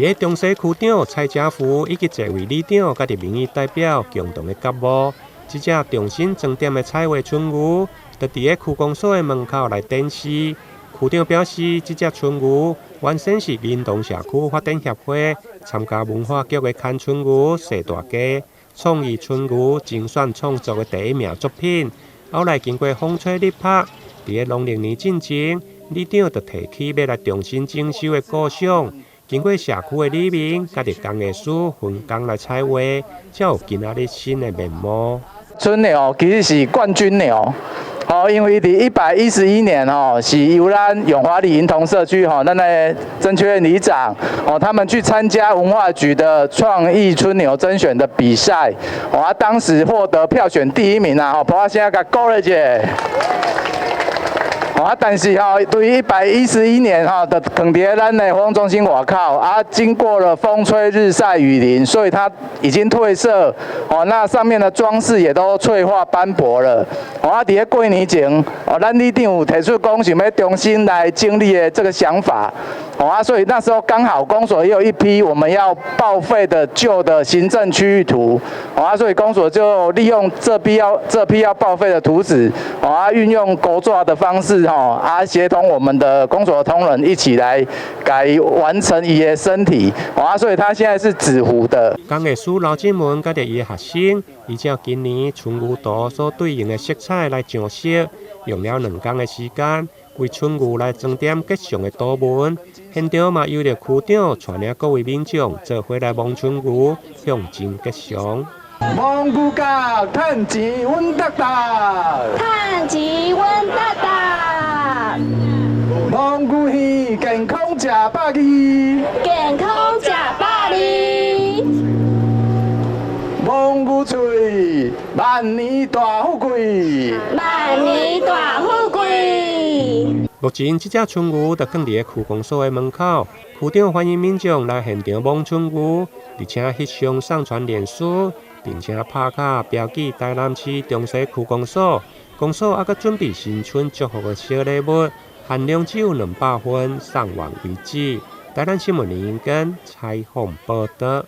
佇咧中西區長蔡家福以及濟位里長，佮民意代表共同的覺悟，這隻重新裝點的彩畫春牛，就佇咧區公所的門口來展示。區長表示，這隻春牛原先是銀洞社區發展協會參加文化局的牽春牛踅大街創意春牛精選創作的第一名作品。後來經過風吹日曬，佇咧農曆年進前，里長就提起欲來重新整修的構想。經過社區的里民佮佇工藝師分工來彩畫，才有今仔日新的面貌。春牛其實是冠軍牛，哦，因為佇111年哦，是由咱永華里銀同社區吼，咱的曾秋燕里長哦，他們去參加文化局的創意春牛甄選的比賽，哦，當時獲得票選第一名啊，吼，拍聲共鼓勵一下。啊，但是吼，對於111年吼，就囥佇咧咱的活動中心外口，啊，經過了風吹日曬雨淋，所以它已經褪色，哦，那上面的裝飾也都脆化斑駁了。哦，啊，佇咧過年前，哦，咱里長有提出講想欲重新來整理的這個想法，哦啊，所以那時候剛好公所也有一批我們要報廢的舊的行政區域圖，哦啊，所以公所就利用這批要報廢的圖紙，哦啊，運用勾紙的方式，吼啊，協同我們的公所的同仁一起來改完成伊的身體，啊，所以它現在是紙糊的。工藝師劉進文佮著伊的學生，依照今年春牛圖所對應的色彩來上色，用了2工的時間，為春牛來裝點吉祥的圖紋。現場嘛，由著區長帶領各位民眾做伙來摸春牛，象徵吉祥。摸牛角，趁錢穩當當，趁錢穩當當。摸牛耳，健康食百二，健康食百二。摸牛喙，萬年大富貴，萬年大富貴。目前，這隻春牛就囥佇咧區公所的門口，區長歡迎民眾來現場摸春牛，而且翕相上傳臉書，並且拍卡標記台南市中西區公所。公所猶閣準備新春祝福的小禮物，限量只有200份，送完為止。台南新聞林英根採訪報導。